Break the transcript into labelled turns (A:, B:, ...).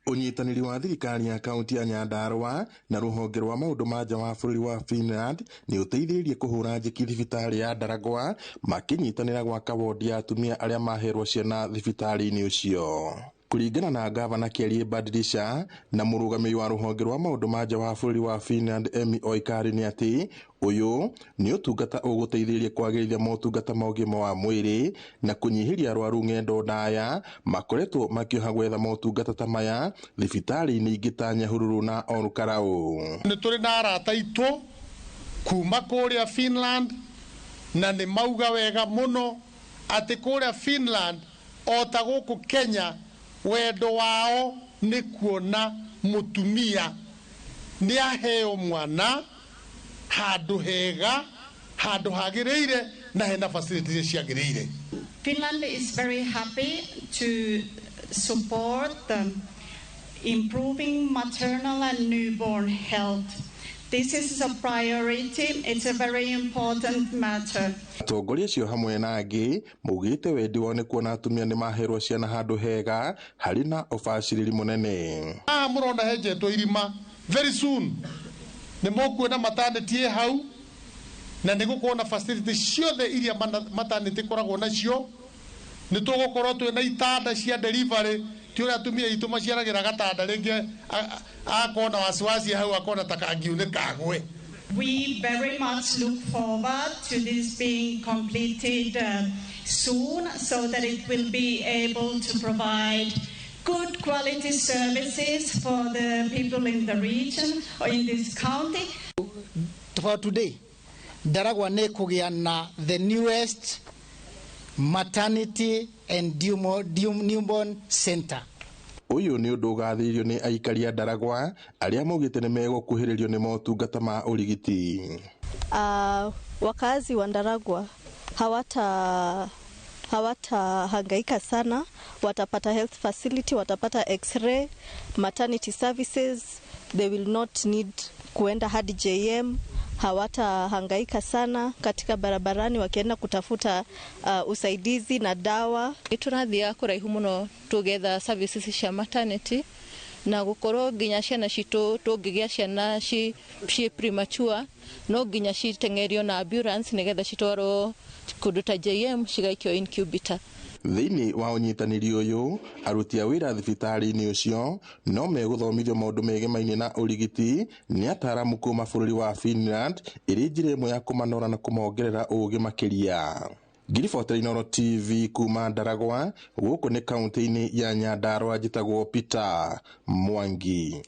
A: Ũnyitanĩri wa thirikari ya kaunti ya Nyandarua na rũhonge rwa maũndũ ma nja wa bũrũri wa Finland nĩ ũteithĩrĩirie kũhũra njeki thibitarĩ ya Ndaragwa, makĩnyitanĩra gwaka wondi ya atumia arĩa maherwo ciana thibitarĩ-inĩ ũcio. Kũringana na ngavana Kĩarie Badilisha na mũrũgamĩrĩri wa rũhonge rwa maũndũ ma nja wa bũrũri wa Finland Emmy Oikari, nĩ atĩ ũyũ nĩ ũtungata ũgũteithĩrĩria kwagĩrithia motungata ma ũgima wa mwĩrĩ na kũnyihĩria arwaru ng'endo ndaya makoretwo makĩoha gwetha motungata ta maya thibitarĩ-inĩ ingĩ ta Nyahururu na Olkalou.
B: Nĩ tũrĩ na arata aitũ kuma kũrĩa Finland, na nĩ mauga wega mũno atĩ kũrĩa Finland o ta gũkũ Kenya, wendo wao nĩ kuona mũtumia nĩ aheo mwana handũ hega, handũ hagĩrĩire na hena facilities ciagĩrĩire.
C: Finland is very happy to support improving maternal and newborn health. This is a priority. It's a very important matter.
A: Atongoria acio hamwe na angĩ maugĩte wendi wao nĩ kuona atumia nĩ maherwo ciana handũ hega harĩ na ũbacĩrĩri mũnene.
B: Haha mũrona henjetwo irima, very soon nĩ mũkuona maternity ĩ hau, na nĩ gũkorwo na facility ciothe iria maternity ĩkoragwo nacio. Nĩ tũgũkorwo twĩna itanda cia delivery, ti ũrĩa atumia aitũ maciaragĩra gatanda, rĩngĩ agakorwo na wasiwasi hau, akona ta kangiunĩka agwe.
C: We very much look forward to this being completed soon so that it will be able to provide good quality services for the people in the region or in this county.
D: For today, Ndaragwa nĩ kũgĩa na the newest maternity and newborn center.
A: Ũyũ nĩ ũndũ ũgathĩrĩirio nĩ aikari a Ndaragwa arĩa maugĩte nĩ megũkuhĩrĩrio nĩ motungata ma ũrigiti.
E: Wakazi wa Ndaragwa hawatahangaika sana, watapata health facility, watapata x-ray, maternity services, they will not need kuenda hadi JM, hawatahangaika sana katika barabarani wakienda kutafuta usaidizi na dawa.
F: Nĩ tũrathiaga kũraihu mũno tũgetha services cia maternity, na gũkorwo nginya ciana citũ, tũngĩgĩa ciana ci premature, no nginya citeng'erio na ambulance nĩgetha citwarwo kũndũ ta JM cigaikio incubator.
A: Thĩinĩ wa ũnyitanĩri ũyũ, aruti a wĩra thibitarĩ-inĩ ũcio no megũthomithio maũndũ megemainie na ũrigiti nĩ ataaramu kuma bũrũri wa Finland, ĩrĩ njĩra ĩmwe ya kũmanora na kũmongerera ũgĩ makĩria. Ngiribotera Inooro TV kuma Ndaragwa, gũkũ nĩ kaunti-inĩ ya Nyandarua, njĩtagwo Peter Mwangi.